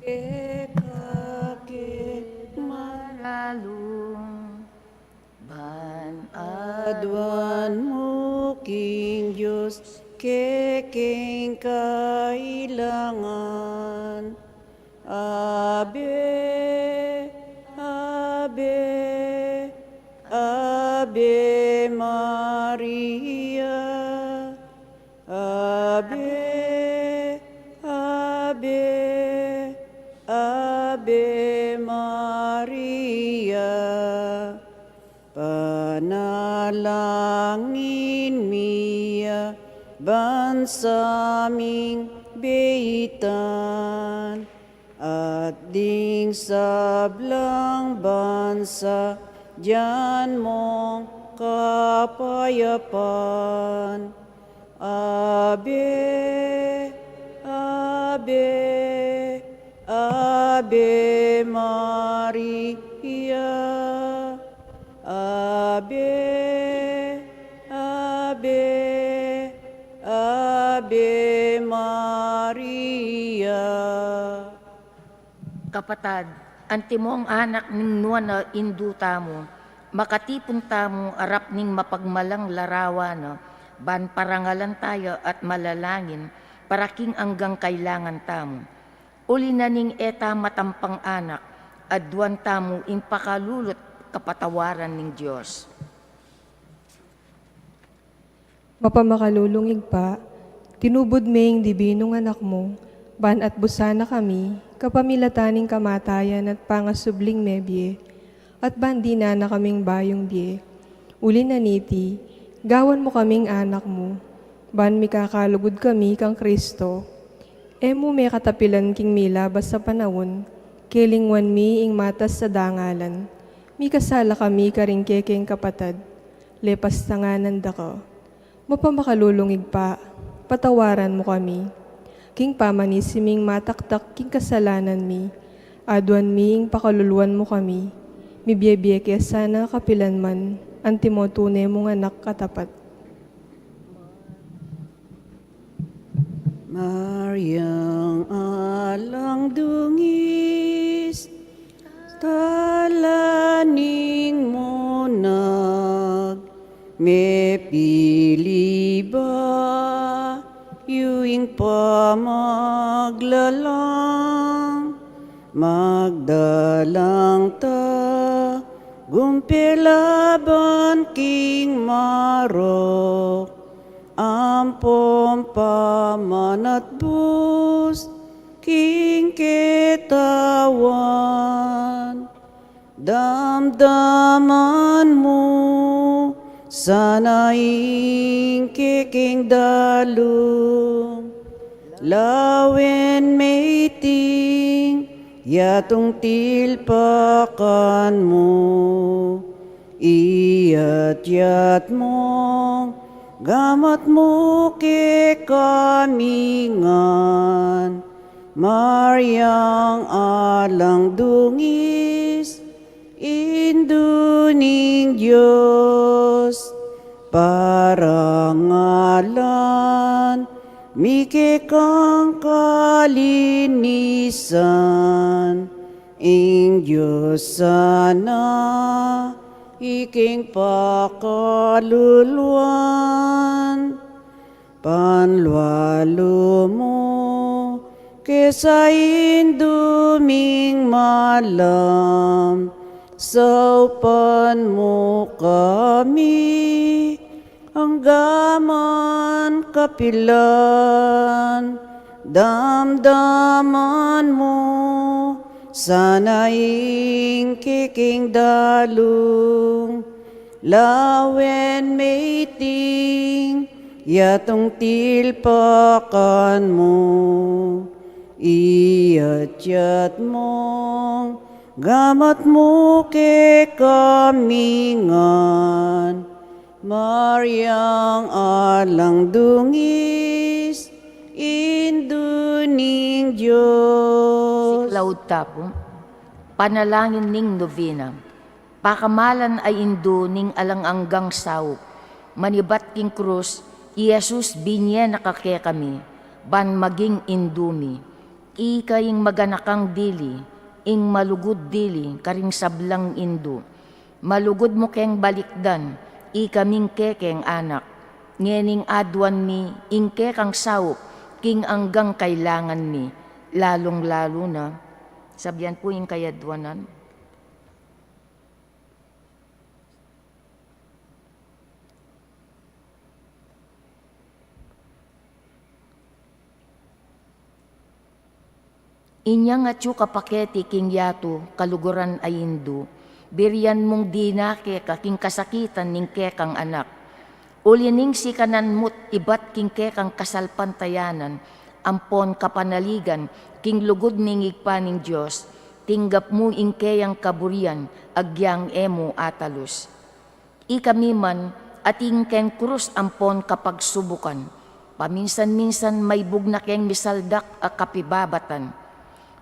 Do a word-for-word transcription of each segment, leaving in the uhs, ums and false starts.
Keka ke maralung, ban aduan mu king Dios kekeng kailangan. Ave, Ave, Ave Maria. Ave, Ave, Ave Maria. Panalangin mi ya ban sa ming beitan, at ding sablang bansa dian mong kapayapan. Ave, Ave, Ave Maria. Ave, Ave, Ave Maria. Kapatad, antimong anak ning nuan a indu tamu, makatipun tamu arap ning mapagmalang larawan na, ban parangalan taya at manalangin para king anggang kailangan tamu. Uli na ning e ta matampang anak, aduan tamu ing pakalulu't kapatawaran ning Dios. Mapamakalulung Ibpa, tinubud me ing dibinung Anak mu, ban atbusan na kami kapamilatan ning kamatayan at pangasubling mebie, at ban dinan na kaming bayung bie. Uli na niti, gawan mu kaming anak mu, ban mikakalugud kami kang Kristo. E mu me katapilan king milabas a panaun, kelingwan mi ing matas a dangalan. Mikasala kami karing kekeng kapatad, lepas tanganan da ka. Mapamakalulung Ibpa, patawaran mu kami. King pamanisi ming mataktak king kasalanan mi, aduan mi ing pakaluluan mu kami. Mibie-bie ke sana kapilan man, antimo tune mung anak a tapat. Mariang alang dungis, tala ning munag, mepili bayu ing pamaglalang, magdalang tagumpil laban king marok, ampon pamanatbus king ketawan. Damdaman mu sana ing kekeng dalung, lawen me iting yatung tilpakan mu. Iyatyat mung gamat mu kekami ngan, Mariang alang dungis, Indu ning Dios, parangalan mi kekang kalinisan. Ing Dios sana iking pakaluluan, panlualu mu ke sa Indu ming malam. Saupan mu kami angga man kapilan. Damdaman mu sana ing kekeng dalung, lawen me iting yatung tilpakan mu. Iyatyat mung gamat mu kekami ngan, Mariang alang dungis, Indu ning Dios. Siklaud ta pu. Panalangin ning Novena. Pakamalan a Indu ning alang anggang saup. Manibat king krus, i Jesus binye na ka kekami, ban maging Indu mi. Ika ing maganakang dili, ing malugud dili karing sablang indu. Malugud mu keng balikdan, ika ming kekeng anak. Ngening aduan mi ing kekang saup king anggang kailangan mi, lalung-lalu na, sabian pu ing kayadwanan. Inya ngan atyu ka paketi king yatu, kaluguran a indu, birian mung dinake ka king kasakitan ning kekang anak. Uli ning sikanan mu't ibat king kekang kasalpantayanan ampon kapanaligan king lugud ning Ibpa ning Dios, tinggap mu ing keyang kaburian agyang e mu atalus. Ikami man, atin keng krus ampon kapagsubukan, paminsan-minsan maibug na keng misaldak a kapibabatan.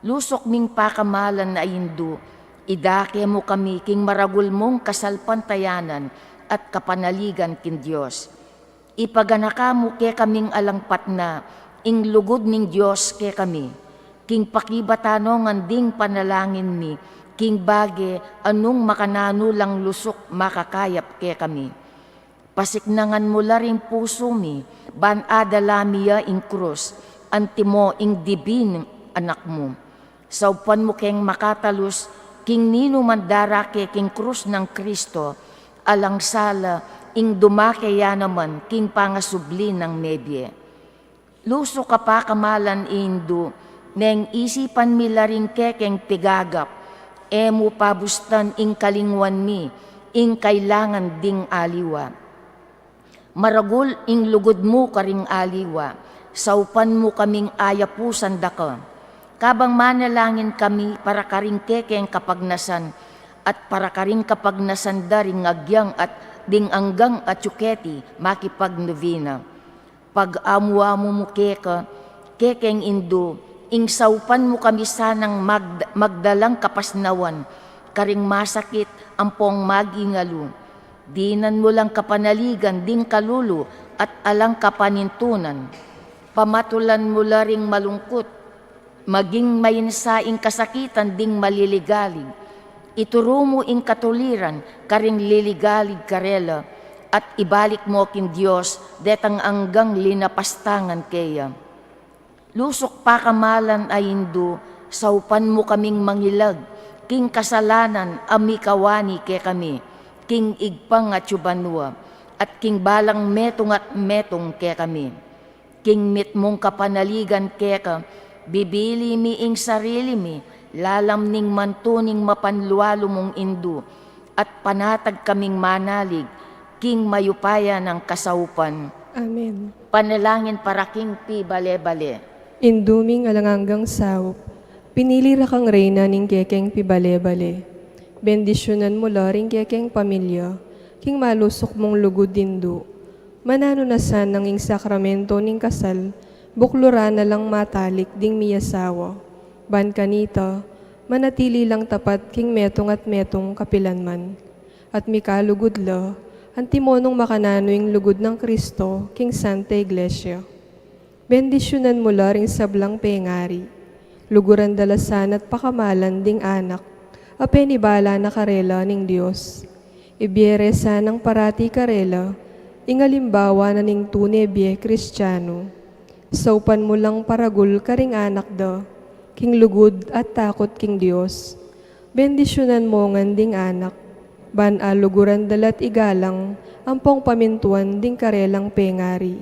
Lusuk ming pakamalan a indu, idake mu kami king maragul mung kasalpantayanan at kapanaligan king Dios. Ipaganaka mu kekaming alang patna ing lugud ning Dios kekami, king pakibatan no ngan ding panalangin mi, king bage a nung makananu lang lusuk makakayap kekami. Pasiknangan mu la ring pusu mi, ban adala mi ya ing krus, antimo ing dibin Anak mu. Saupan mu keng makatalus king ninuman darake king krus nang Kristo, alang sala ing dumake ya naman king pangasubli nang mebie. Lusuk a pakamalan indu, neng isipan mi la ring kekeng pigagap, e mu pabustan ing kalinguan mi ing kailangan ding aliwa. Maragul ing lugud mu karing aliwa, saupan mu kaming ayapusan da ka. Kabang manalangin kami para karing kekeng kapagnasan, at para karing kapagnasan da ring agyang at ding anggang atyu keti makipagnovena. Pag-amu-amu mu keka, kekeng indu, ing saupan mu kami sanang magd-, magdalang kapasnawan karing masakit ampong mag-ingalu. Dinan mu lang kapanaligan ding kalulu at alang kapanintunan. Pamatulan mu la ring malungkut, maging mainsa ing kasakitan ding maliligalig. Ituru mu ing katuliran karing liligalig karela, at ibalik mu king Dios detang anggang linapastangan keya. Lusuk pakamalan a indu, saupan mu kaming mangilag king kasalanan a mikawani kekami king Ibpang atyu banua, at king balang metung at metung kekami. King mitmung kapanaligan keka, bibili mi ing sarili mi lalam ning mantuning mapanlualu mung indu, at panatag kaming manalig king mayupaya nang kasaupan. Amen. Panalangin para king pibale-bale. Indu ming alang anggang saup, pinili ra kang reyna ning kekeng pibale-bale. Bendisyunan mu la ring kekeng pamilya king malusuk mung lugud indu. Mananu na sanang ing sakramento ning kasal, bukluran na lang matalik ding miyasawa. Ban kanita, manatili lang tapat king metung at metung kapilanman. At mikalugud la, antimo nung makananu ing lugud nang Kristo king Santa Iglesia. Bendisyunan mu la ring sablang pengari. Luguran da la sana't pakamalan ding anak a penibala na karela ning Dios. Ibie re sanang parati karela ing alimbawa na ning tune bie Kristianu. Saupan mu lang paragul karing anak da king lugud at takut king Dios. Bendisyunan mu ngan ding anak, ban aluguran da la't igalang ampong pamintuan ding karelang pengari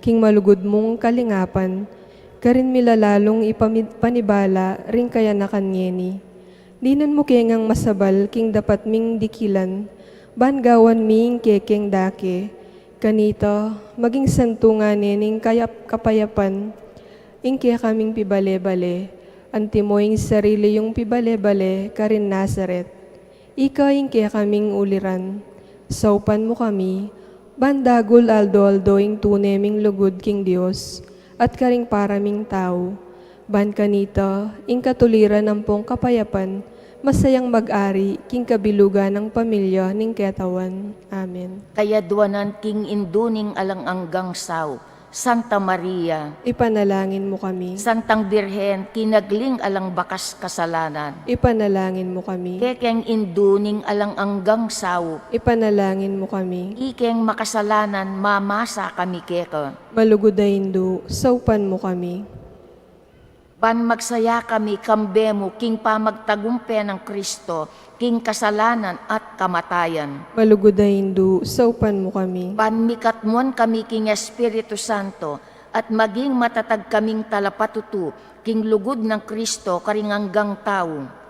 king malugud mung kalingapan, karin mi la lalung ipami-, panibala ring kayanakan ngeni. Dinan mu ke ngang masabal king dapat ming dikilan, ban gawan mi ing kekeng dake. Kanita, maging santu ngane ning kayap-, kapayapan ing kekaming pibale-bale, antimo ing sarili yung pibale-bale karin Nazaret. Ika ing kekaming uliran. Saupan mu kami, ban dagul aldo-aldo ing tune ming lugud king Dios at karing para ming tau. Ban kanita, ing katuliran ampong kapayapan, masayang mag-ari king kabilugan nang pamilya ning ketawan. Amen. Kayadwanan king indu ning alang anggang saup, Santa Maria, ipanalangin mu kami. Santang Birhen, kinagling alang bakas kasalanan, ipanalangin mu kami. Kekeng indu ning alang anggang saup, ipanalangin mu kami. Ikeng makasalanan, mamasa kami keka. Malugud a Indu, saupan mu kami. Ban magsaya kami kambe mu king pamagtagumpe nang Kristo, king kasalanan at kamatayan. Malugud a Indu, saupan mu kami. Ban mikatmuan kami king Espiritu Santo, at maging matatag kaming talapatutu king lugud nang Kristo karing anggang tau.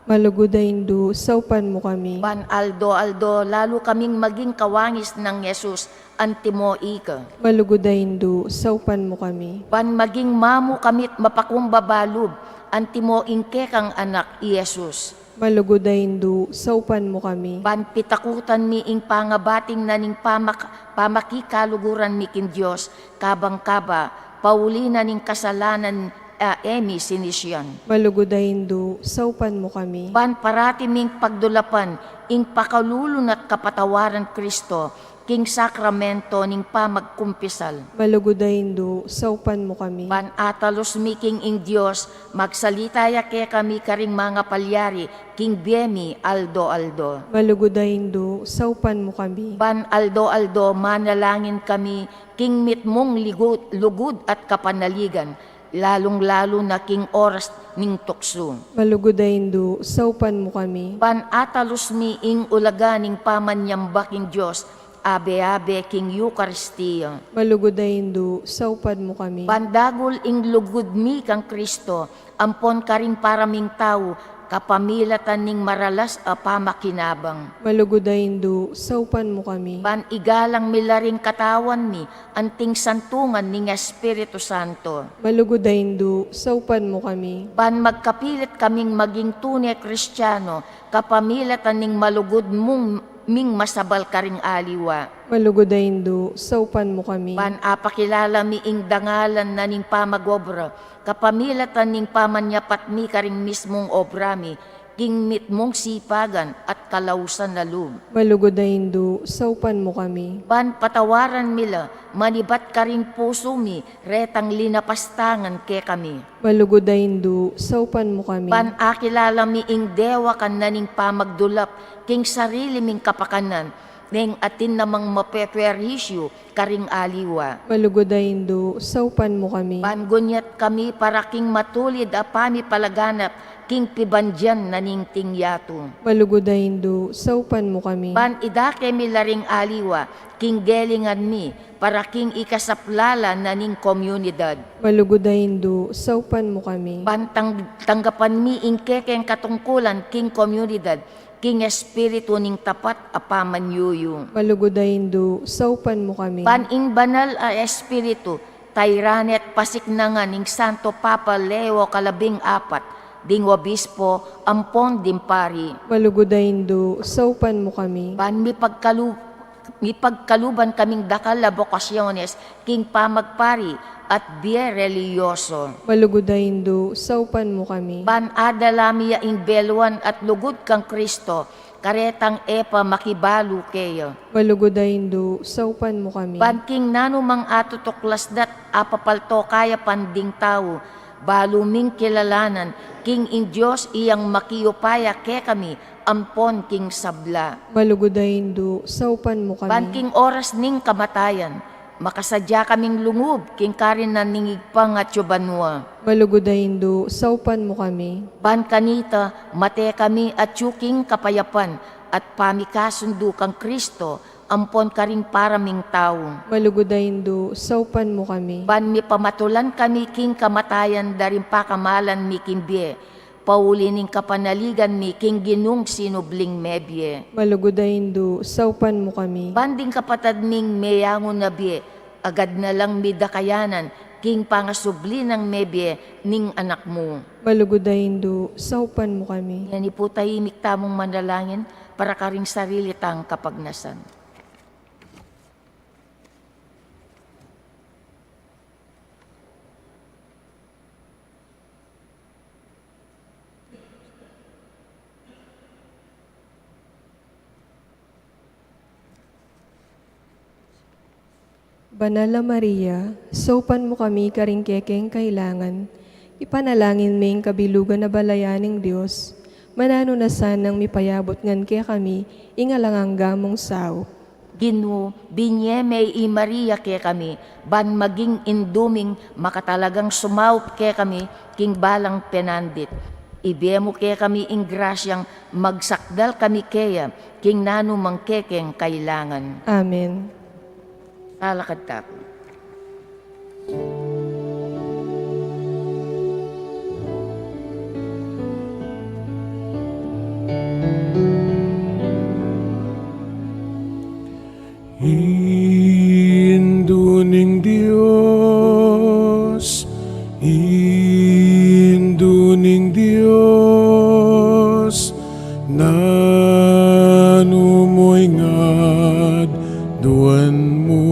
Malugud a Indu, saupan mu kami. Ban aldo-aldo lalu kaming maging kawangis nang Jesus, antimo ika. Malugud a Indu, saupan mu kami. Ban maging mamu kami't mapakumbaba lub, antimo ing kekang Anak, i Jesus. Malugud a Indu, saupan mu kami. Ban pitakutan mi ing pangabating na ning pamak-, pamakikaluguran mi king Dios, kabang kaba, pauli na ning kasalanan a e mi sinisian. Malugud a Indu, saupan mu kami. Ban parati ming pagdulapan ing pakalulu na't kapatawaran Kristo, king sakramento ning pamagkumpisal. Malugud a Indu, saupan mu kami. Ban atalus mi king ing Dios, magsalita ya kekami karing mangapalyari, king bie mi aldo-aldo. Malugud a Indu, saupan mu kami. Ban aldo-aldo manalangin kami, king mitmung ligud, lugud at kapanaligan, lalung-lalu na king oras ning tuksu. Malugud a Indu, saupan mu kami. Ban atalus mi ing ulaga ning pamanyamba king Dios, abe-abe king Eukaristia. Malugud a Indu, saupan mu kami. Ban dagul ing lugud mi kang Kristo, ampon karing para ming tau, kapamilatan ning maralas a pamakinabang. Malugud a Indu, saupan mu kami. Ban igalang mi la ring katawan mi, anting santungan ning Espiritu Santo. Malugud a Indu, saupan mu kami. Ban magkapilit kaming maging tune Kristiano, kapamilatan ning malugud mung ming masabal karing aliwa. Malugud a Indu, saupan mu kami. Ban apakilala mi ing dangalan na ning pamagobra, kapamilatan ning pamanyapat mi karing mismung obra mi, king mitmung sipagan at kalausan a lub. Malugud a Indu, saupan mu kami. Ban patawaran mi la, manibat karing pusu mi, retang linapastangan kekami. Malugud a Indu, saupan mu kami. Ban akilala mi ing dewakan na ning pamagdulap, king sarili ming kapakanan, neng atin namang mapeperhisyu karing aliwa. Malugud a Indu, saupan mu kami. Ban gunyat kami para king matulid a pamipalaganap, king pibandian na ning ting yatu. Malugud a Indu, saupan mu kami. Ban idake mi la ring aliwa, king gelingan mi, para king ikasaplala na ning komunidad. Malugud a Indu, saupan mu kami. Ban tang-, tanggapan mi ing kekeng katungkulan king komunidad, king espiritu ning tapat a pamanyuyu. Malugud a Indu, saupan mu kami. Ban ing banal a espiritu, tayran at pasiknangan ning Santo Papa Leo kalabing apat, ding obispo, ampon ding pari. Malugud a Indu, saupan mu kami. Ban mipagkalu-, mipagkaluban kaming dakal a bokasyones, king pamagpari at bie relihiyoso. Malugud a Indu, saupan mu kami. Ban adala mi ya ing beluan at lugud kang Kristo, karetang e pa makibalu keya. Malugud a Indu, saupan mu kami. Ban king nanumang atutuklas da't apapalto kayapan ding tau, balu ming kilalanan, king ing Dios iyang makiupaya kekami, ampon king sabla. Malugud a Indu, saupan mu kami. Ban king oras ning kamatayan, makasadya kaming lungub king karinan ning Ibpang atyu banua. Malugud a Indu, saupan mu kami. Ban kanita, mate kami atyu king kapayapan at pamikasundu kang Kristo, ampon karing para ming tau. Malugud a Indu, saupan mu kami. Ban mipamatulan kami king kamatayan da ring pakamalan mi king bie, pauli ning kapanaligan mi king Ginung sinubling mebie. Malugud a Indu, saupan mu kami. Ban ding kapatad ming meyangu na bie, agad na lang mi dakayanan, king pangasubli nang mebie ning Anak mu. Malugud a Indu, saupan mu kami. Ngeni pu, tahimik tamung manalangin para karing sarili tang kapagnasan. Banal a Maria, saupan mu kami karing kekeng kailangan, ipanalangin me ing kabilugan a balayan ning Dios, mananu na sanang mipayabut ngan kekami ing alang angga mung saup. Ginu, binye me i Maria kekami, ban maging indu ming makatalagang sumaup kekami king balang penandit. Ibie mu kekami ing grasyang magsakdal kami keya king nanu mang kekeng kailangan. Amen. Talakad taku. Indu ning Dios, Indu ning Dios, nanu mu ing aduan mu?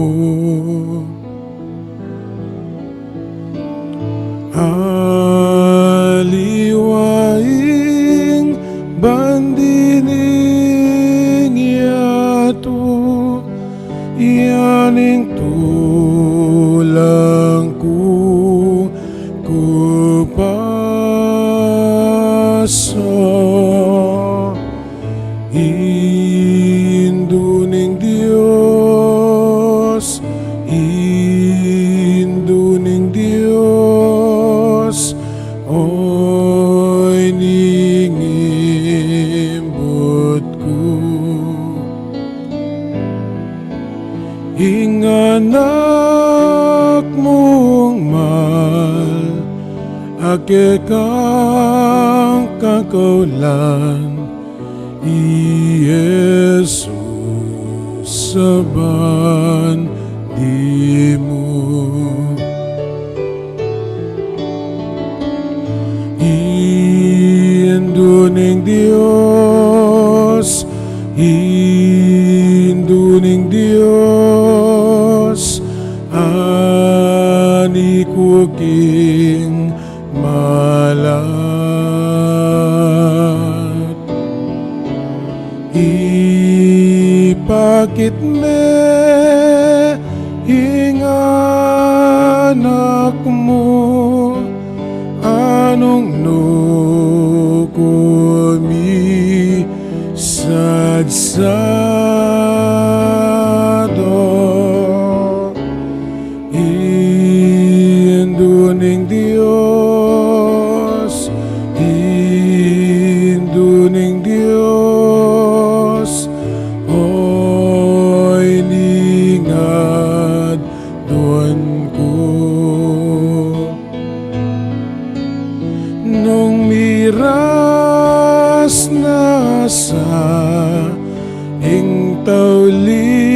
Aliwa ing bandi ning yatu, iya ning tulang ku, ku pa sa Indu ning Dios, Indu ning Dios, oy ning imbut ku. Ing anak mung mal, a kekang kakaulan, i Jesus a bandi mu. Indu ning Dios, Indu ning Dios, ani ku king malat. Ipakit me ing anak mu, a nung nu ku misadsadu. Indu ning Dios, Indu ning Dios, oy ning aduan ku. Nung miras na sa ing tauli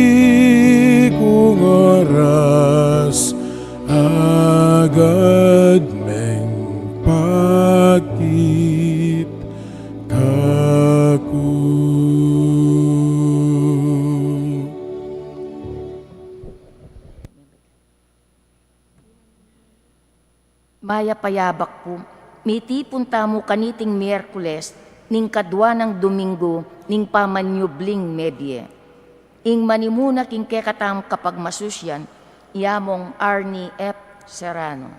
kung oras, agad meng pakit kaku. Mayap a yabak pu, mitipun tamu kaniting Miyerkules, ning kadua nang Duminggu ning pamanyubling mebie. Ing manimuna king kekatamung kapagmasusyan, i Among Arnie F. Serrano.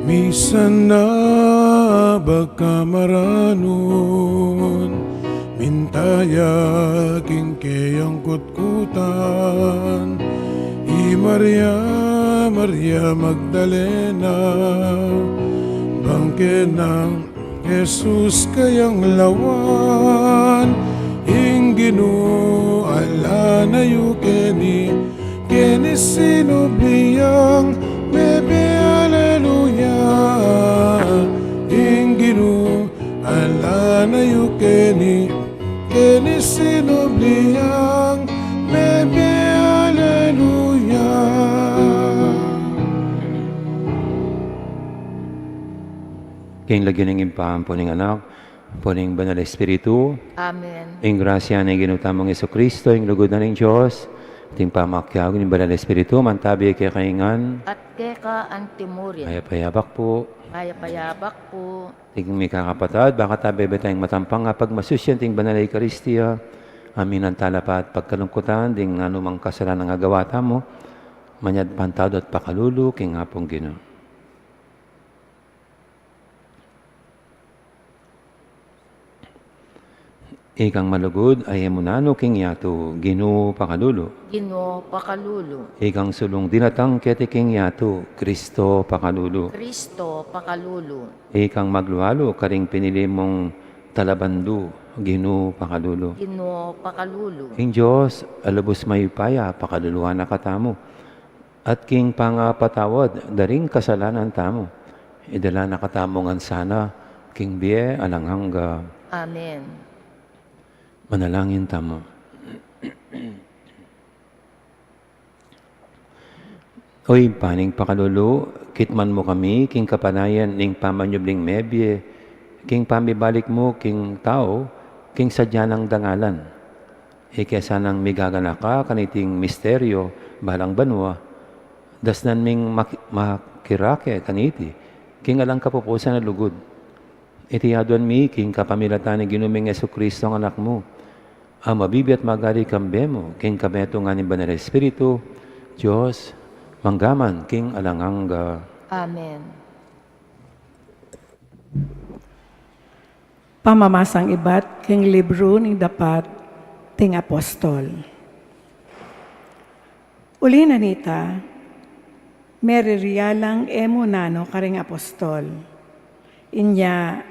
Misan na baka maranun, minta ya king keyang kutkutan, i Maria, Maria Magdalena, bangke nang Jesus kayang lawan, ing Ginu ala na yu keni, keni sinubli yang mebie, aleluya. Ing Ginu ala na yu keni, keni sinubli yang mebie, aleluya. King lagyu ning Ibpa, ampo ning Anak, ampo ning Banal a Espiritu. Amen. Ing grasya ning Ginu tamung Jesucristo, ing lugud na ning Dios, at ing pamakiabe ning Banal a Espiritu, mantabi kekayu ngan. At keka antimurin. Mayap a abak pu. Mayap a abak pu. Ing mikakapatad, baka tabe beta ing matampang a pagmasusyan ning Banal a Eukaristia, aminan tala pa at pagkalungkutan ding nanumang kasalanan a gawa tamu, manyad pantawad at pakalulu king Apung Ginu. Ikang malugud a e mu nanu king yatu, Ginu pakalulu. Ginu pakalulu. Ikang sulung dinatang keti king yatu, Kristo pakalulu. Kristo pakalulu. Ikang maglualu karing pinili mung talabandu, Ginu pakalulu. Ginu pakalulu. Ing Dios a lubus mayupaya pakaluluan na katamu, at king pangapatawad da ring kasalanan tamu, idala na katamu ngan sana king bie alang angga. Amen. Manalangin tamu. O Ibpa ning pakalulu, kitman mu kami king kapanayan ning pamanyubling mebie, king pamibalik mu king tau, king sadya nang dangalan. Ike sanang migaganaka kaniting misteryo balang banua, dasnan ming mak-, makirake kaniti king alang kapupusan a lugud. Iti aduan mi king kapamilatan ning Ginu ming Jesucristo a Anak mu, a mabibie at magari kambe mu king kametungan ning Banal a Espiritu, Dios, mangga man king alang angga. Amen. Pamamasang ibat king libru ning Dapat ding Apostol. Uli na nita, meririal lang e mu nanu karing apostol. Inya,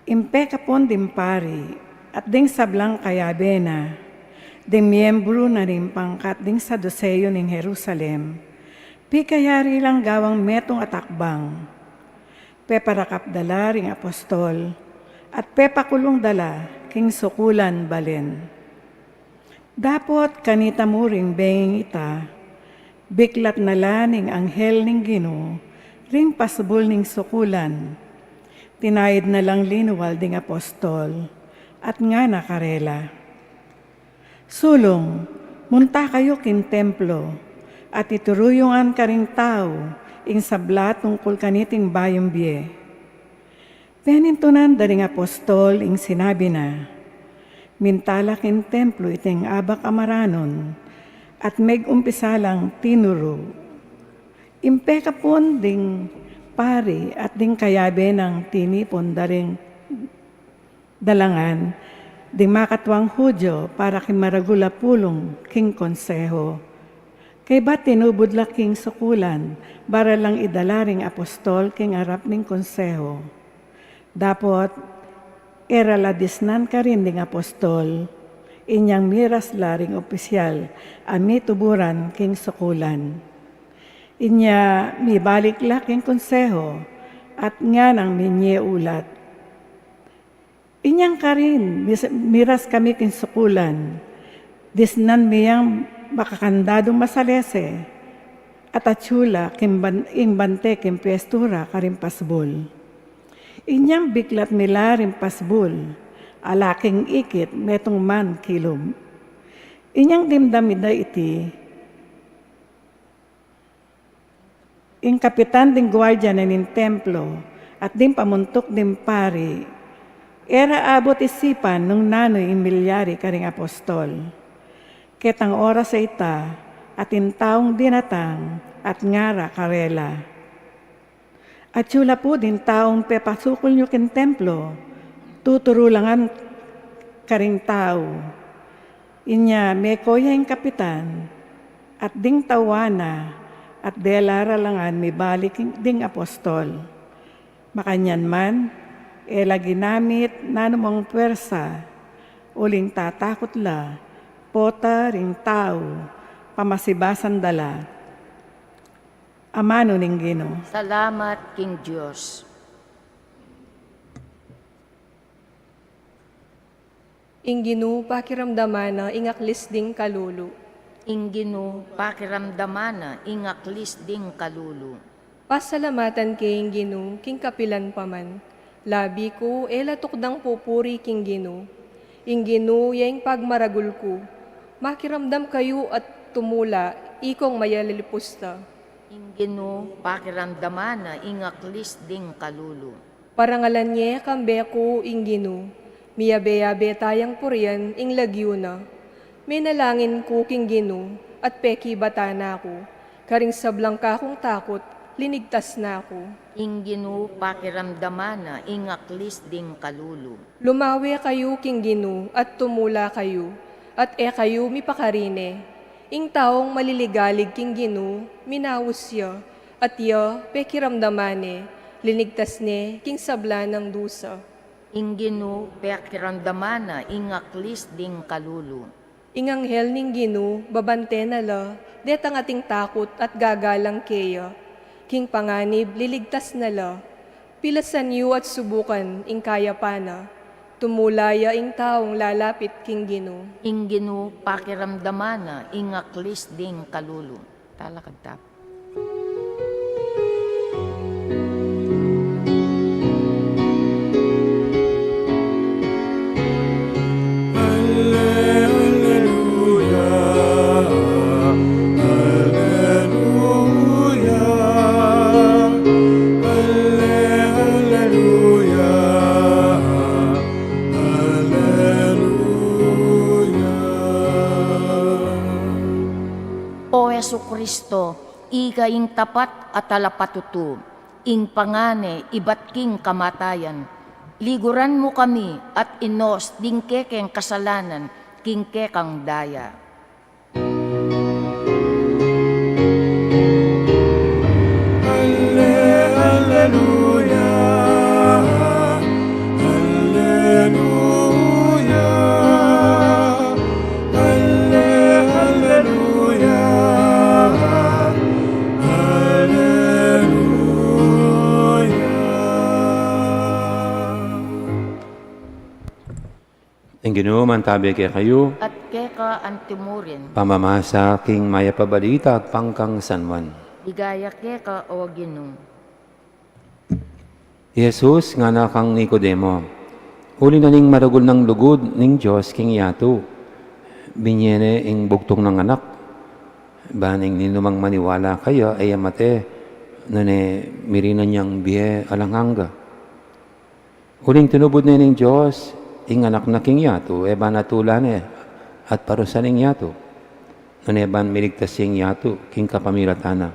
ing pekapun ding pari at ding sablang kayabe na, ding miyembru na ning pangkat ding Saduseo ning Jerusalem, pikayari lang gawang metung a takbang. Peparakap da la ring apostol, at pepakulung da la king sukulan balen. Dapot kanita mu ring benging ita, biklat na la ning anghel ning Ginu ring pasbul ning sukulan. Tinaid na lang linual ding apostol, at ngana karela, "Sulung, munta kayu king templo, at ituru yu ngan karing tau ing sabla tungkul kaniting bayung bie." Penintunan da ring apostol ing sinabi na. Minta la king templo iting abak a maranun, at megumpisa lang tinuru. Ing pekapun ding pari at ding kayabe nang tinipun da ring dalangan ding makatuang Judio para king maragul a pulung king konseho. Kaybat tinubud la king sukulan, para lang idala ring apostol king arap ning konseho. Dapot, e ra la disnan karin ding apostol, inyang miras la ring opisyal a mituburan king sukulan. Inya mibalik la king konseho, at nganang minye ulat. Inyang karin, mis-, miras kami king sukulan, disnan mi yang makakandadung masalese, at atsu la king ban-, ing bante king pwestu ra karing pasbul. Inyang biklat mi la ring pasbul, ala king ikit metung man kilub. Inyang dimdam mi da iti, ing kapitan ding guardia na ning templo at ding pamuntuk ding pari, e ra abut isipan nung nanu ing milyari karing apostol. Ketang oras a ita, atin taung dinatang at ngara karela, Atyu la pu ding taung pepasukul yu king templo, tuturu la ngan karing tau. Inya meko ya ing kapitan, at ding tauan na, at dela ra la ngan mibalik ding apostol. Makanyan man, e la ginamit nanumang puersa, uling tatakut la, pota ring tau, pamasibasan da la. Amanu ning Ginu. Salamat king Dios. Ing Ginu pakiramdaman na ing aklis ding kalulu. Ing Ginu pakiramdaman na ing aklis ding kalulu. Pasalamatan ke ing Ginu king kapilan pa man. Labi ku e la tukdang pupuri king Ginu. Ing Ginu ya ing pagmaragul ku. Makiramdam kayu at tumula, ikong mayalilipusta. Ing Ginu pakiramdaman na ing aklis ding kalulu. Parangalan ye kambe ku ing Ginu, miyabe-yabe tayang purian ing lagyu na. Menalangin ku king Ginu, at pekibatan na ku, karing sablang kakung takut, linigtas na ku. Ing Ginu pakiramdaman na ing aklis ding kalulu. Lumawe kayu king Ginu, at tumula kayu, at e kayu mipakarine. Ing taung maliligalig king Ginu, minaus ya, at ya pekiramdaman ne, linigtas ne king sabla nang dusa. Ing Ginu pekiramdaman na ing aklis ding kalulu. Ing anghel ning Ginu, babante na la, detang ating takut at gagalang keya. King panganib, liligtas na la. Pilasan yu at subukan ing kayapan na. Tumula ya ing taung lalapit king Ginu. Ing Ginu pakiramdaman na ing aklis ding kalulu. Talakad ta. Alleluya, alleluya, alleluya, alleluya. O Jesucristo, ika ing tapat a talapatutu, ing pangane ibat king kamatayan. Liguran mu kami at inos ding kekeng kasalanan king kekang daya. Alle-, alleluya, alleluya. Alle-, alleluya, alleluya. Ing Ginu mantabi kekayu. At keka antimurin. Pamamasa king Mayap a Balita agpang kang San Juan. Ligaya keka, o Ginu. I Jesus ngana kang Nicodemo, uli na ning maragul nang lugud ning Dios king yatu, binye ne ing bugtung nang anak, ban ing ninumang maniwala kaya e ya mate, nune mirinan yang bie alang angga. Uling tinubud ne ning Dios ing anak na king yatu, e ban atulan ne at parusan ing yatu, nune ban miligtas ing yatu king kapamilatan na.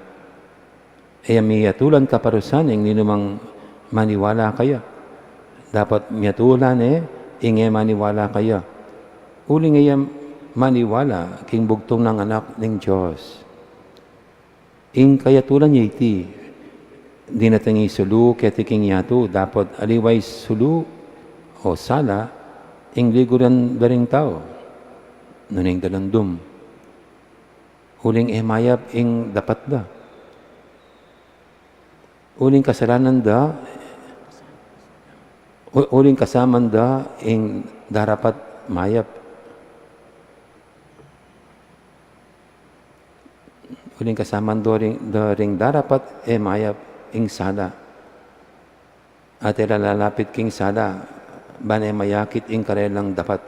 E ya miatulan kaparusan ing ninumang maniwala kaya. Dapat miatulan ne ing e maniwala kaya, uling e ya maniwala king bugtung nang anak ning Dios. Ing kayatulan ya iti, dinating ing sulu keti king yatu, dapot aliwa ing sulu o sala ing liguran da ring tau, nune ing dalandum. Uling e mayap ing dapat da. Uling kasalanan da, u-, uling kasaman da ing darapat mayap. Uling kasaman da ring, da ring darapat e mayap ing sala. At e la lalapit king sala, ban e mayakit ing karelang dapat.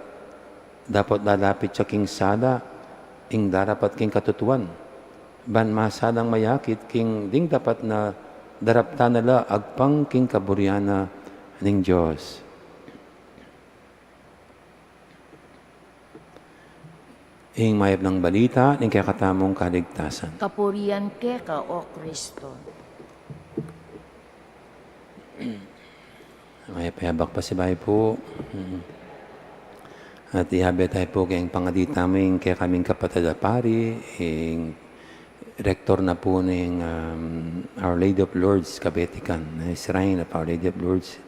Dapot lalapit ya king sala, ing darapat king katutuan. Ban masalang mayakit king ding dapat na daraptan na la agpang king kaburian na ning Dios. Ing mayap nang balita ning kekatamung kaligtasan. Kapurian keka, o Kristo. Mayap a abak pasibayu pu. Mm. At iyabe tamu pu keng pangadi tamu ing kekaming kapatad a pari, ing rektor na pu ning, um, Our Lady of Lourdes, Kabetikan, eh, Shrine of Our Lady of Lourdes.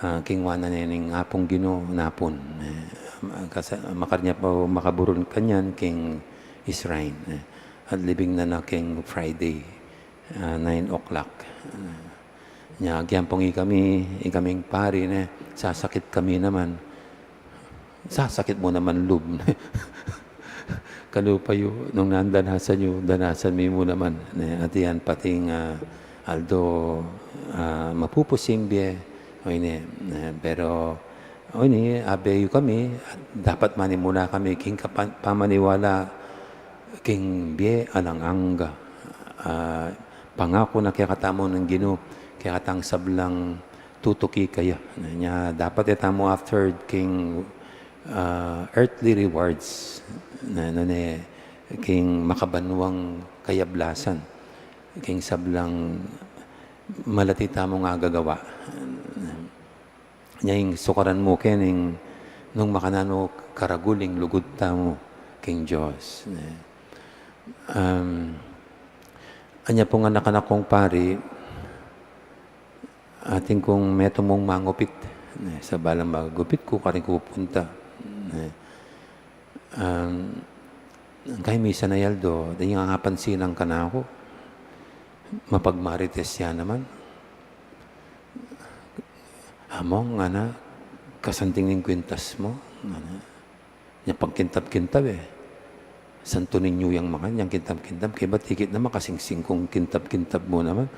Ah, kingwa na ne ning Apung Ginu napun. Eh, kasa-, makarnya pa makaburun kanyan king shrine. Eh, at libing na na king Friday, ah, nine o'clock. Ah, nya, agyang pung ikami, ikaming pari ne, sasakit kami naman. Sasakit mu naman lub. Kalupa yu, nung nanu danasan yu, danasan mi mu naman. Ne, at yan pating, ah, aldo, ah, mapupusim bie, o ini, ne, pero, o ini, abe yu kami, dapat manimula kami, king kapan-, pamaniwala, king bie alang angga. Ah, pangaku na kekatamu ning Ginu, kekatang sablang tutuki kaya. Nya, dapat e tamu after king, ah, earthly rewards. Na, nune, king makabanwang kayablasan. King sablang malati tamung agagawa. Nya ing sukaran mu ke ning nung makananu karagul ing lugud tamu king Dios. Um, anya pung anak-anak kung pari, atin kung metung mung mangupit. Ne, sabala magupit ku, karin ku pupunta. Ne. Um, kaya misan a aldo, ding apansinan kanaku, mapagmarites ya naman. Among, ngana, kasanting ning kwintas mu, ngana. Nya pagkintab-kintab e. Santo Niño yang makanyan, kintab-kintab. Kaybat ikit na makasingsing kung kintab-kintab mu naman.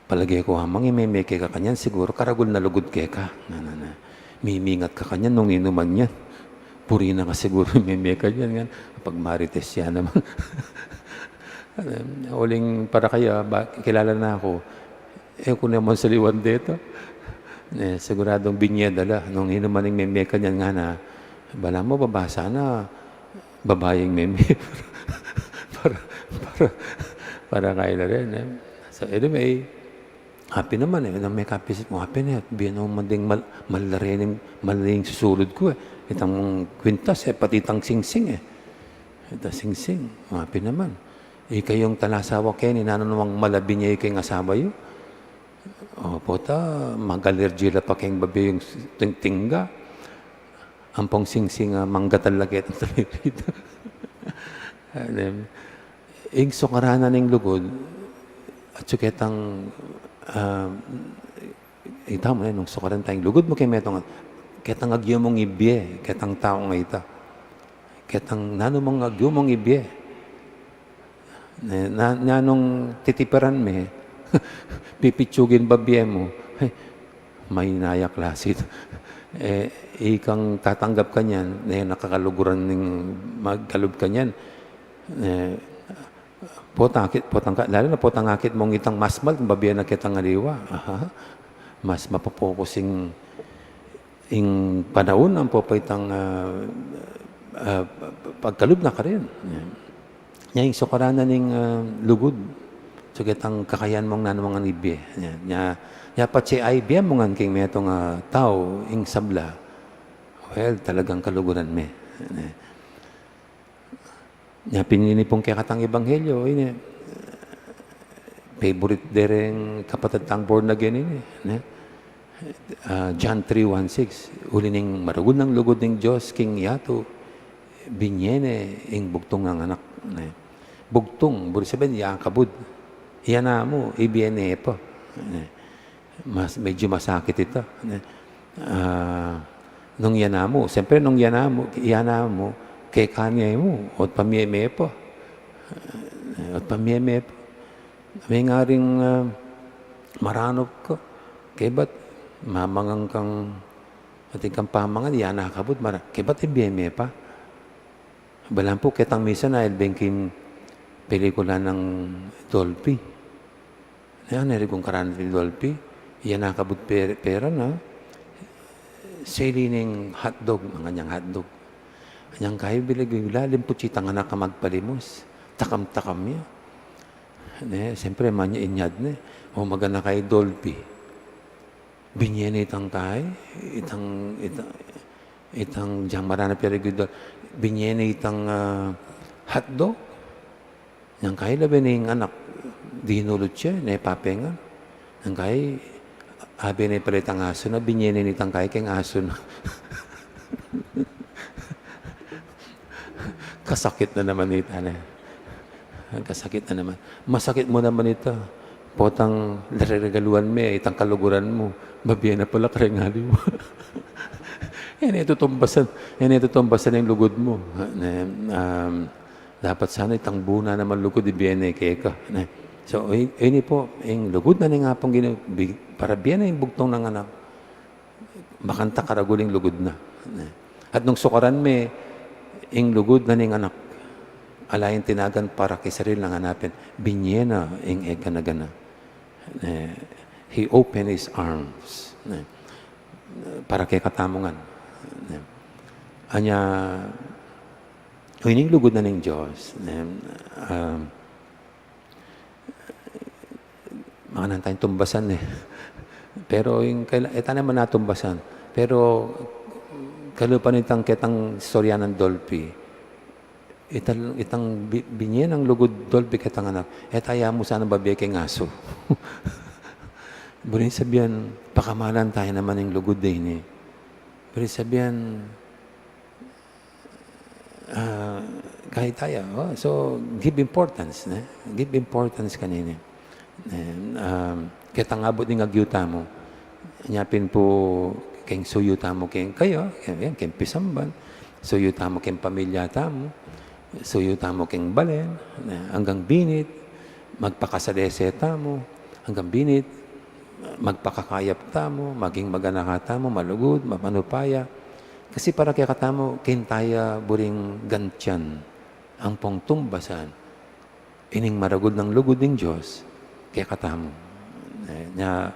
Palage ku amang, imeme ke ka kanyan, siguru karagul na lugud keka. Na, na, na. Mimingat ka kanyan nung inuman yan. Puri na ka siguru imeme kanyan, ngan. Pagmarites ya naman. Uling para kaya, ba, kilala na ku. E ku naman saliwan deta. Ne, siguradung binye da la. Nung inuman ing meme kanyan, ngana, bala mu, babasa na, babaying meme. Para, para, para kaya na rin, eh. So, anyway, happy naman, eh. Nang me kapisit mu, happy na, bie na mu manding mal-, malaring, malaring susulud ku, eh. Itang kwintas, eh, pati itang singsing, eh. Itang singsing, happy naman. Ikayung talasawa keni, nanu namang malabi ne ikayung asawa yu? O, pota, mag-allergy la pa keng babi yung ting-, tingga. Ampong singsing, ah, manggatal la ketang talirita. Anem, ing sukaranan ning lugud, at suketang, ah, ita mu ne, nung sukaran tayung lugud mu keng metung, ketang agyu mung ibie, ketang tau nga ita. Ketang nanu mang agyu mung ibie. Ne, na, nanung titiperan me, pipitsugin babie mu. Ay, mainayak lasit. Eh, ikang tatanggap kanyan, ne, nakakaluguran ning magkalub kanyan. Eh, potang akit, potang ka, lalo na potang akit mung itang mas mal, babie na ketang aliwa. Aha. Mas mapapokus ing ing panaun ampo pa itang, ah, ah, pagkalub na karin. Nya, ing sukaranan ning, ah, lugud, suketang kakayan mung nanu mang ibie. Nya, nya, nya patse ibie mu ngan king metung a tau, ing sabla. Well, talagang kaluguran me. Nya, pin ini pung kekatang ebanghelyo, ini, favorite de reng kapatad tang born again ini, ne? Ah, John three one six, uli ning maragul nang lugud ning Dios king yatu, binye ne ing bugtung nang anak, ne? Bugtung, buri sabihin, yakabud. Iya namu, ibie ne pa, ne? Mas, medyo masakit ita, ne? Ah, nung iya namu, siyempre nung iya namu, iya namu, kekane mu, ot pamieme pa. Eh, ot pamieme pa. Mengaring, ah, maranup ka, kebat, mamangan kang, atin kang pamangan, iya nakabud, mara-, kebat, ibieme pa. Balang pu, ketang misan, ailbing king pelikula nang Dolphy. Yan, eri kung karan ti Dolphy, iya nakabud pe-, pera na, seli ning hotdog, mangan yang hotdog. Anyang kayu bilag yu lalim, putsitang anak a magpalimus. Takam-takam ya. Ne, siyempre, manyainyad ne. O, magana kay Dolphy. Binye ne itang kay, itang, itang, itang dyang marana perigudol. Binye ne itang, ah, hotdog. Nang kay labi ning anak, dinulut ya, ne papengan. Nang kay, abi ne pala itang asu na, binye ne itang kay keng asu na. Kasakit na naman ita ne. Kasakit na naman. Masakit mu naman ita. Potang reregaluan me, itang kaluguran mu. Mabie na pala kareng aliwa. Yan ito tumbasan. Yan ito tumbasan ing lugud mu. Ne, um, dapat sana itang buna naman lugud, ibie ne keka. Ne. So, i-, ini pu, ing lugud na ning Apung Ginu, bi-, para bie ne ing bugtung nang anak. Makanta karagul ing lugud na. Ne. At nung sukaran me, ing lugud na ning anak, ala yang tinagan para keng sarili nang anakna, binye na ing e gana-gana. Ne. He opened his arms. Ne. Para kekatamu ngan. Ne. Anya, o, ining lugud na ning Dios. Ne. Um, Makanyan tang tumbasan e. Pero ing kaila-, e ta naman natumbasan. Pero kalupa nitang ketang istorya nang Dolphy. Itang, itang bi-, binye nang lugud Dolphy ketang anak. E ta ya mu sana babie keng asu. Buri sabyan, pakamalan taya naman ing lugud ini. Buri sabyan, ah, kaya taya, o, so, give importance, ne? Give importance kanini. Ne, um, ketang abut ning agyu tamu. Nya pin pu keng suyu tamu keng kaya, keng, keng pisamban, suyu tamu keng pamilya tamu, suyu tamu keng balen, ne, anggang binit, magpakasalese tamu, anggang binit, magpakakayap tamu, maging maganaka tamu, malugud, mapanupaya. Kasi para kekatamu, keng taya buring gantian, ampong tumbasan, ining maragul nang lugud ning Dios, kekatamu. E, nya,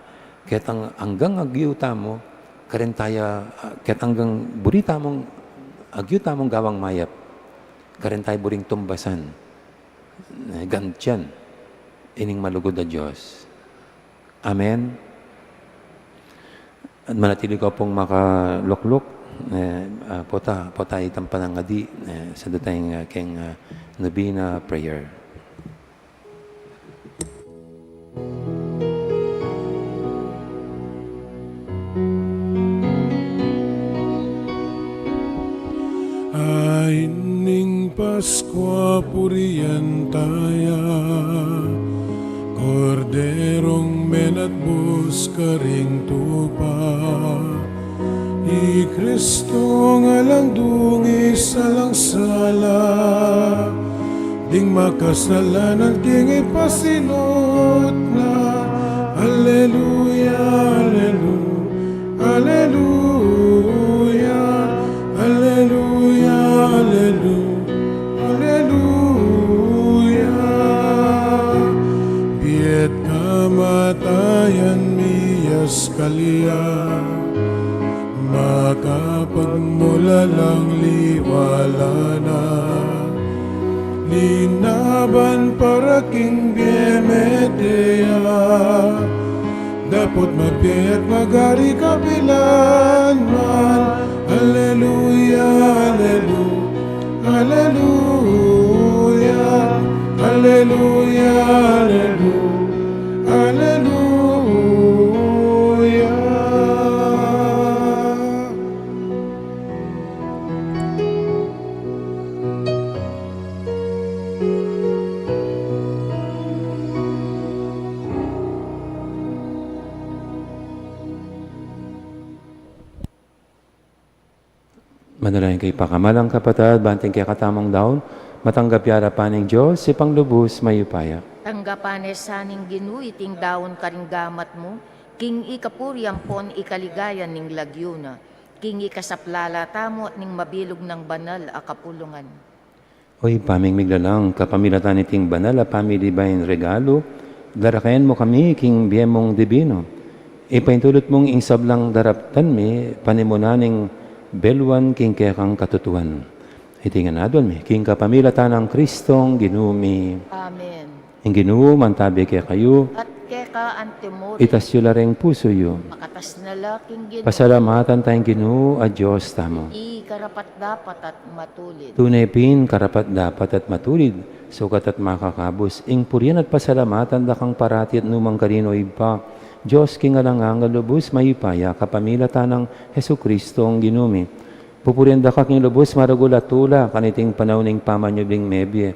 ketang anggang agyu tamu, karin taya, ah, ketang anggang buri tamung, agyu tamung gawang mayap, karin taya buring tumbasan, e, gantian, ining malugud a Dios. Amen. At manatili ko pung makalukluk, e, ah, pota, pota itang panangadi, e, sa datang, ah, keng, ah, novena prayer. Ay, ning Paskua purian taya, Korderong menatbus karing tupa, i Kristong alang dungis, alang sala, ding makasalanan king ipasilut na. Aleluya, alelu-, aleluya, aleluya, alelu-, aleluya. Bie't kamatayan mi, ya sa kalya, makapagmulalang liwala na. Linaban para king bie mete ya, dapot mabie at magari kapilan man. Aleluya, alelu-, aleluya, aleluya, alelu-, aleluya. Manalangin kayu, pakamalan kung kapatad, ban iting kekatamung daun matanggap ya arapan ning Dios, Ibpang lubus mayupaya. Tanggapan na sa ning Ginu iting daun karing gamat mu, king ikapuri ampon ikaligaya ning lagyu na, king ikasaplala tamu at ning mabilug nang banal a kapulungan. O Ibpa ming miglalang, kapamilatan niting banal a pamili baing regalu, daraken mu kami king bie mung dibinu. Ipaintulut mung ing sablang daraptan mi, panimunan ning beluan king kekang katutuan. Iti ngan aduan mi, king kapamilatan nang Kristong Ginu mi. Amen. Ing Ginu mantabi kekayu. At keka antimurin. Itas yu la ring pusu yu. Pakatas na la king Ginu. Pasalamatan taya ing Ginu a Dios tamu. Iti karapat-dapat at matulid. Tune pin karapat-dapat at matulid, sukat at makakabus, ing purian at pasalamatan da kang parati at nukarin man, Ibpa, Dios king alang angga, lubus mayupaya, kapamilatan nang Jesucristo a Ginu mi. Pupurian da ka king lubus maragul a tula kaniting panaun ning pamanyubling mebie.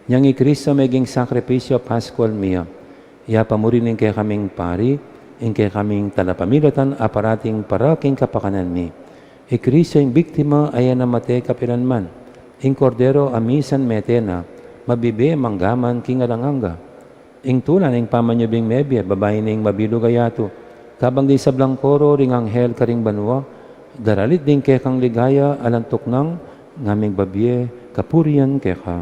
Inyang i Cristo meging sakripisyu paskual mie. Iya pa murin ing kekaming pari, ing kekaming talapamilatan a parating para king kapakanan mi. I Cristo ing biktima a e na mate kapilanman. Ing Kordero a misan mete na, mabibie manggaman king alang angga. Ing tula ning pamanyubling mebie, babaing mabilug a yatu. Kabang ding sablang koro ring anghel karing banua, daralit ding kekang ligaya alang tuknang, ngaming babie kapurian keka.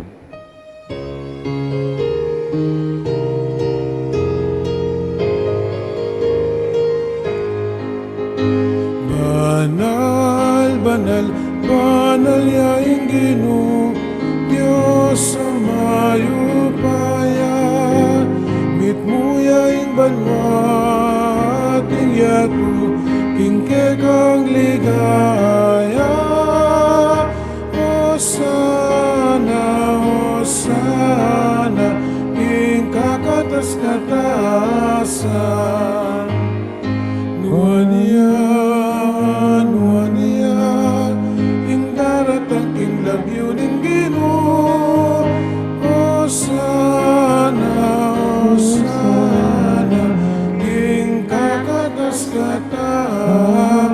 Banal, banal, banal ya ing Ginu, Dios a mayupaya, mitmu ya ing banua at ing yatu, king kekang ligaya. Osana, Osana, king kakatas-katasan. Nuan ya, nuan ya, ing daratang king lagyu ning Ginu. Osana, Osana, king kakatas-katasan.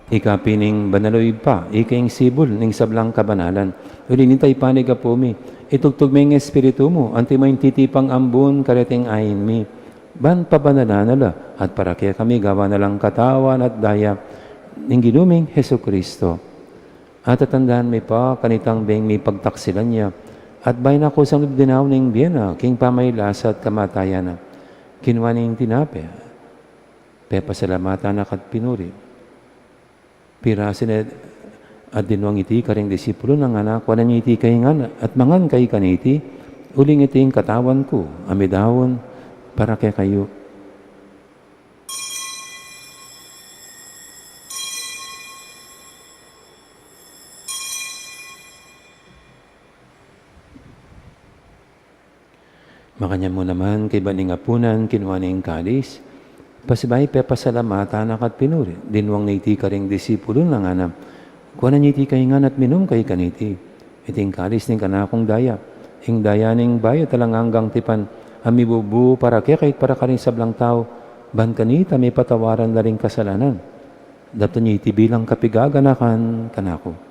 Ika pin ing banal, o Ibpa, ika ing sibul ning sablang kabanalan. Uli na nita, Ibpa, ning Apu mi, itubud mu ing Espiritu mu, antimo ing titipang ambun kareting ain mi. Ban pabanalan na la, at para kekami gawan na lang katawan at daya ning Ginu ming Jesucristo. At tatandanan mi pa, kanitang beng mipagtaksilan ya, at bayu na kusang dinaun ing bie na, king pamagkasakit at kamatayan na. Kinua ne ing tinape, pepasalamatan na ka't pinuri. Pirasu ne at dinwang iti karing disipulu na, ngana, kuanan ye iti kayu ngan at mangan kayu kaniti, uling iti ing katawan ku a midaun para kekayu. Makanyan mu naman, kaybat ning apunan, kinua ne ing kalis, pasibayu pepasalamatan na ka't pinuri, dinwang ne iti karing disipulu na, ngana, kuanan ye iti kayu ngan at minum kayu kaniti, iti ing kalis ning kanakung daya, ing daya ning bayu at alang anggang tipan, a mibubu para kekayu at para karing sablang tau, ban kanita mipatawaran la ring kasalanan. Daptan ye iti bilang kapigaganakan kanaku.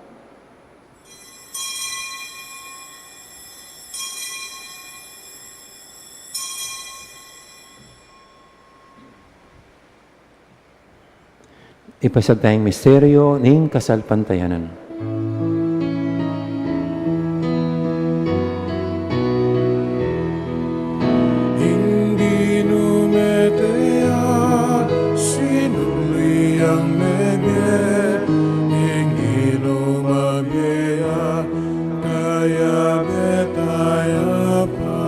Ipasiag taya ing misteryu ning kasalpantayanan. Ing Ginu mete ya, sinubli yang mebie, ing Ginu mabie ya, kayabe taya pa.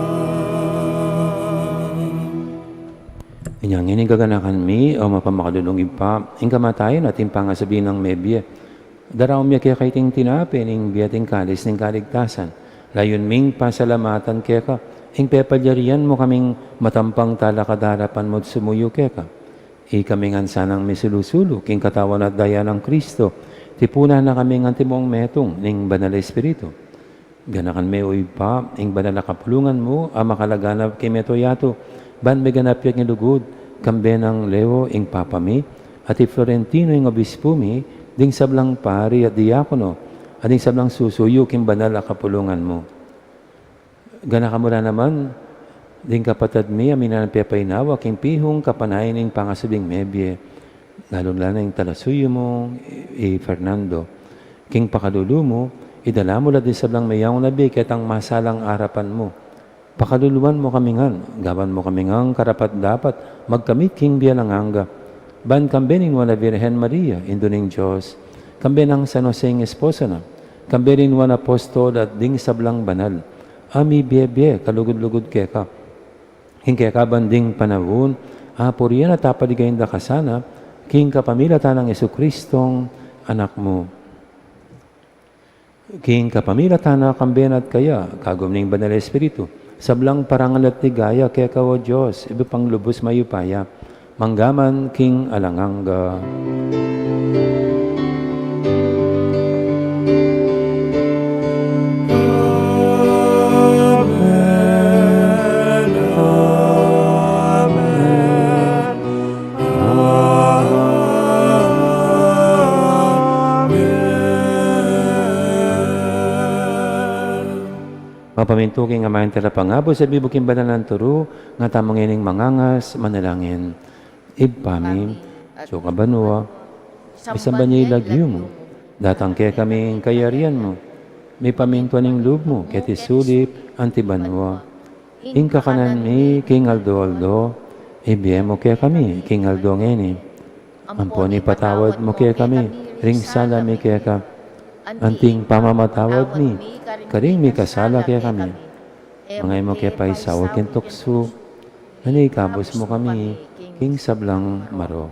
Inya ngeni gaganakan mi, o mapamakalulung Ibpa, ing kamatayan at ing pangasubli nang mebie. Daraun mi keka iting tinape ning bie at ing kalis ning kaligtasan. Layun ming pasalamatan keka, ing pepalyarian mu kaming matampang talakad king arapan mu at sumuyu keka. Ikami ngan sanang misulu-sulu king katawan at daya nang Kristo, tipunan na kami ngan antimong metung ning Banal a Espiritu. Ganakan me, o Ibpa, ing banal a kapulungan mu a makalaganap king mabilug a yatu, ban miganap ya king lugud, kambe nang Leo ing Papa mi, at i Florentino ing Obispu mi, ding sablang pari at diakono, at ding sablang susuyu king banal a kapulungan mu. Ganakan mu la naman ding kapatad mi a minananu king pepaynawa king pihung kapanayan ning pangasubling mebie, lalung-lalu na ing talasuyu mu, i Fernando. King pakalulu mu, idala mu la ding sablang meyaun a bie ketang masalang arapan mu. Pakaluluan mu kami ngan, gawan mu kami ngan karapat-dapat magkamit king bie alang angga. Ban kambe ning Nuan a Virgen Maria, Indu ning Dios, kambe nang San Jose ing esposo na, Kambe ring nuan a apostol at ding sablang banal a mibie-bie kalugud-lugud keka. King keka banding panaun, apurian at apaligayan da ka sana, king kapamilatan nang Jesucristong Anak mu. King kapamilatan na, kambe na at kaya, kagum ning Banal a Espiritu, sablang parangal at ligaya keka, o Dios, Ibpang lubus mayupaya, mangga man king alang angga. Amen, amen, amen. Mapamintu king Ama, ing Talapangabus, at bibu king banal nang turu, nga tamu ngening mangangas, manalangin. Ibpa mi, atsu ka banua, misamban ya ing lagyu mu. Datang kekami ing kayarian mu. Mipamintuan ing lub mu keti sulip anti banua. Ing kakanan mi king aldo-aldo, ibie mu kekami king aldo ngeni. Ampon ipatawad mu kekami ring sala mi keka, anti ing pamamatawad mi karing mikasala kekami. Manga e mu ke paisaul king tuksu, nune ikabus mu kami king sablang marok.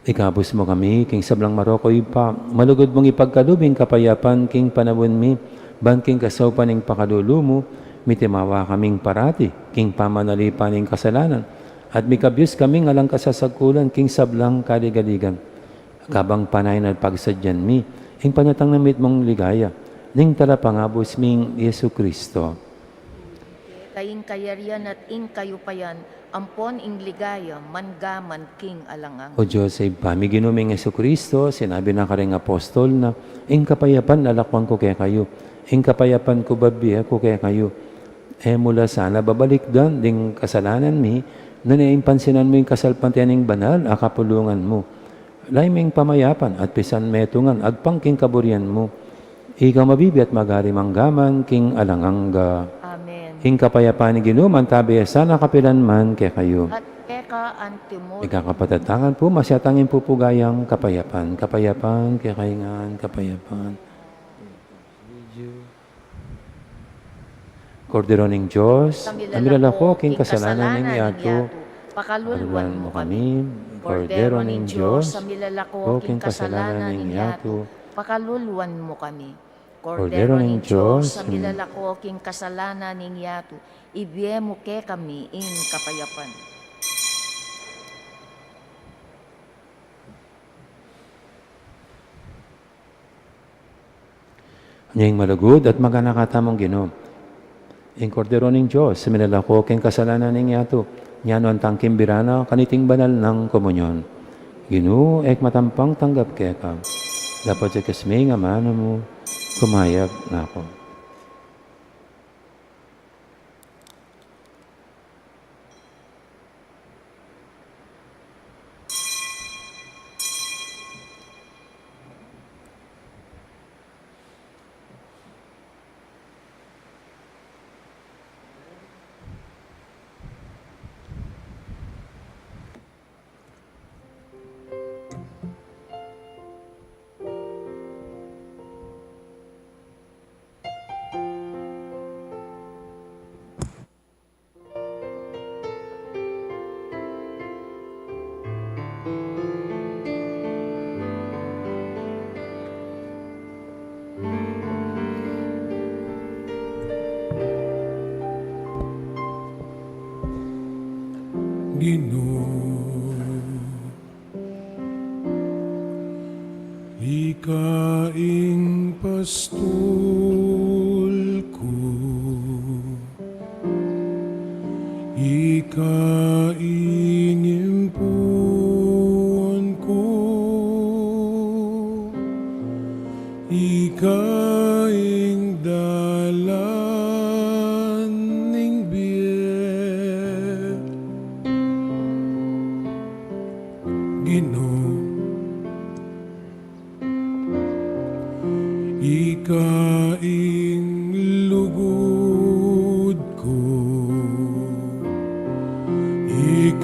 Ikabus mu kami king sablang marok, o Ibpa, malugud mung ipagkalub ing kapayapan king panaun mi, ban king kasaupan ning pakalulu mu, mitimawa kaming parati king pamanalipan ning kasalanan, at mikabyus kaming alang kasasagkulan king sablang kaligaligan. Kabang panayan at pagsadyan mi ing panyatang ning mitmung ligaya ning Talapangabus ming Jesucristo. Keka ing kayarian at ing kayupayan, ampon ing ligaya, mangga man king alang angga. O Dios a Ibpa mi, Ginu ming Jesucristo, sinabi na karing apostol na, ing kapayapan lalakwan ku kekayu, ing kapayapan ku babie ku kekayu. E mu la sana babalikdan ding kasalanan mi, nune ing pansinan mu ing kasalpantayanan ning banal a kapulungan mu. Lalam ning pamayapan at pisan metungan agpang king kaburian mu. Ika mabibie at magari mangga man king alang angga. Amen. Ing kapayapan ning Ginu mantabi ya sana kapilan man kekayu. At keka antimurin. Ika kapatad, tangan pu, masyatang ing pupugayang kapayapan, kapayapan, kekayu ngan, kapayapan. Kordero ning Dios, a milalako king kasalanan ning yatu, pakaluluan mu kami. Kordero ning Dios, a milalako king kasalanan ning yatu, pakaluluan mu kami. Kordero ning Dios, a milalako king kasalanan ning yatu, ibie mu kekami ing kapayapan. Nya ing malugud at maganaka tamung Ginu, ing Kordero ning Dios, a milalako king kasalanan ning yatu, nya nu antang king bira na kaniting banal nang komunyon. Ginu, e ku matampang tanggap keka, dapot ya king amanu mu, kumayap na ku. Ginu, ika ing pastul ku, ika ing impun ku, ika ing dalan ning bie. Ginu, ika ing lugud ku, ika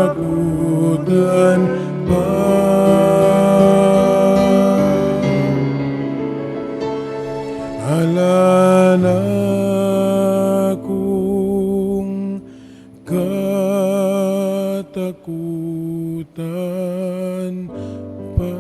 katakutan pa. Ala na kung katakutan pa.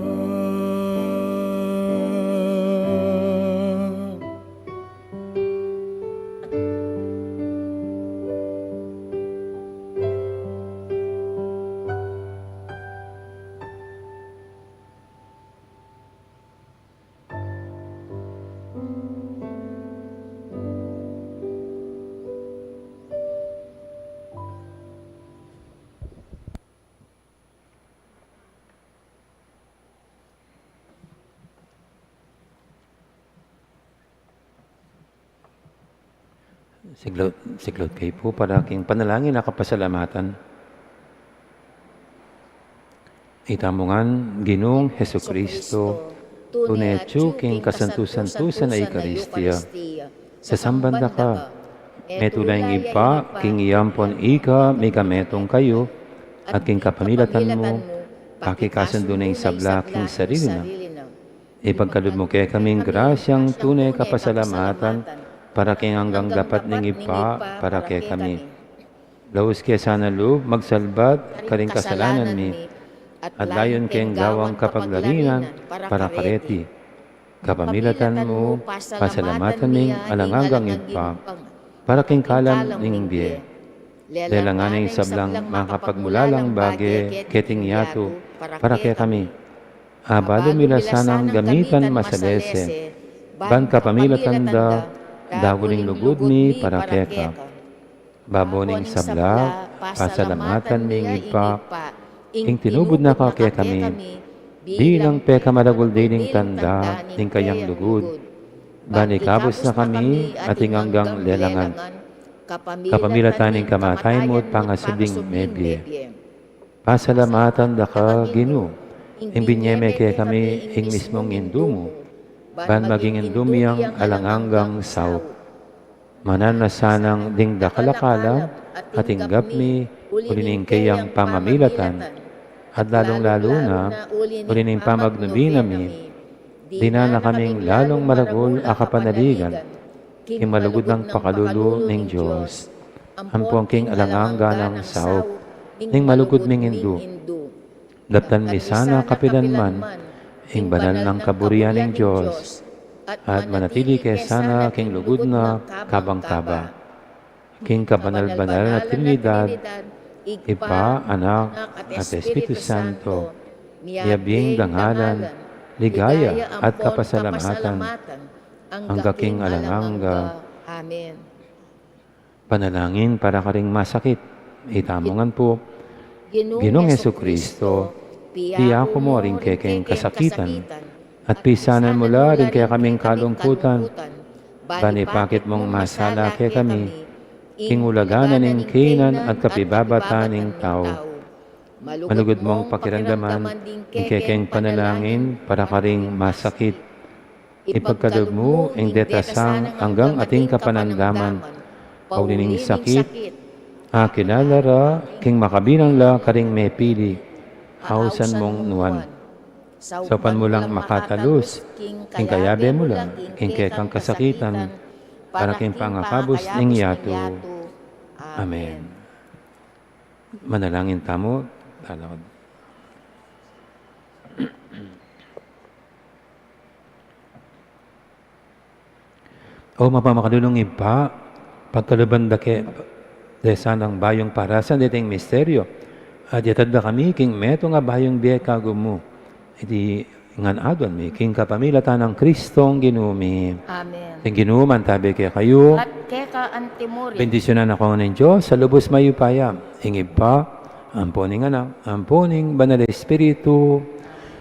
Siklaud, siklaud kayu pu para king panalangin a kapasalamatan. Itamu ngan, Ginung Jesucristo, tune atyu king kasantu-santusan a Eukaristia. Sasamban da ka, metung la ing Ibpa, king iya ampon ika, mikametung kayu, at king kapamilatan mu, pakikasundu na ing sabla king sarili na. Ipagkalub mu kekaming grasyang tune kapasalamatan para king anggang dapat ning Ibpa para kekami. Laus ke sana lub magsalbat karing kasalanan mi, at layun keng gawang kapaglarinan para kareti. Kapamilatan mu, pasalamatan ming alang anggang Ibpa para king kalam ning bie. Lelangan ing sablang makapagmulalang bage keting yatu para kekami. Abalu mi la sanang gamitan masalese, ban kapamilatan da, dagul ing lugud mi para keka. Babo ning sabla, pasalamatan ming Ibpa, ing tinubud na ka kekami, bilang pekamaragul dining tanda ning kayang lugud. Ban ikabus na kami ating anggang lelangan. Kapamilatan ning kamatayan mu at pangasubling mebie. Pasalamatan da ka, Ginu, ing binie me kekami ing mismung Indu mu, ban maging Indu mi yang alang anggang saup. Mananu na sanang ding dakal a kalam a tinggap mi uli ning keyang pamamilatan, at lalung-lalu na uli ning pamagnubi na mi, dinan na kaming lalung maragul a kapanaligan king malugud nang pakalulu ning Dios, ampon king alang angga nang saup ning malugud ming Indu. Daptan mi sana kapilan man ing banal nang kaburian ning Dios, at manatili ke sana king lugud na kabang kaba. King kabanal-banalan a Trinidad, Ibpa, Anak, at Espiritu Santo, miyabing dangalan, ligaya, at kapasalamatan, angga king alang angga. Amen. Panalangin para karing masakit. Itamu ngan pu, Ginung Jesucristo, piyaku mu ring kekeng kasakitan, at pisanan mu la ring kekaming kalungkutan, ban ipakit mung masala kekami king ulaga na ning kainan at kapibabatan ning tau. Malugud mung pakiramdaman ing kekeng panalangin para karing masakit. Ipagkalub mu ing deta sang anggang ating kapanamdaman, pauli ning sakit, akilala ra king makabilang la karing mepili, ausan mung nuan. Saupan mu lang makatalus king kayabe mu la king kekang kasakitan, para king pangakabus ning yatu. Amen. Manalangin tamu. Talakad. O mapamakalulung Ibpa, pagkaluban da ke de sanang bayung parasan deting misteryo, at yatad da kami king metung a bayung bie kagumu. Iti ngan aduan mi king kapamilatan nang Kristong Ginu mi. Amen. Ing Ginu mantabi kekayu. At keka antimurin. Bendisyunan na kayu ning Dios a lubus mayupaya, ing Ibpa, ampo ning Anak, ampo ning Banal a Espiritu.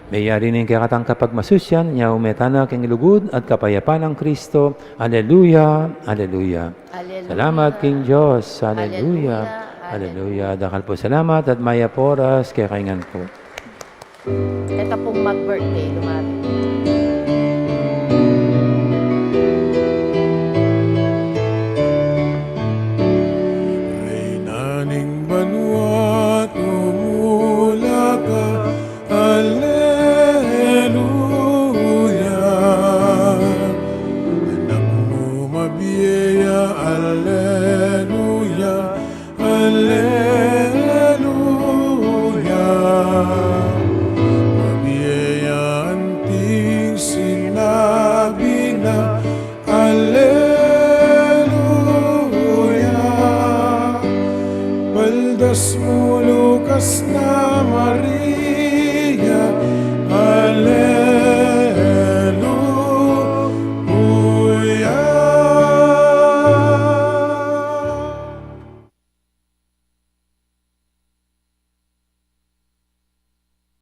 Meyari ning kekatang kapagmasusyan, nya ume tana king lugud at kapayapan nang Kristo. Aleluya, aleluya. Aleluya. Salamat king Dios. Aleluya, aleluya. Aleluya. Dakal pu salamat at mayap a oras kekayu ngan pu. Keta pung mag-birthday, lumapit. Reyna ning Alleluia, alleluia.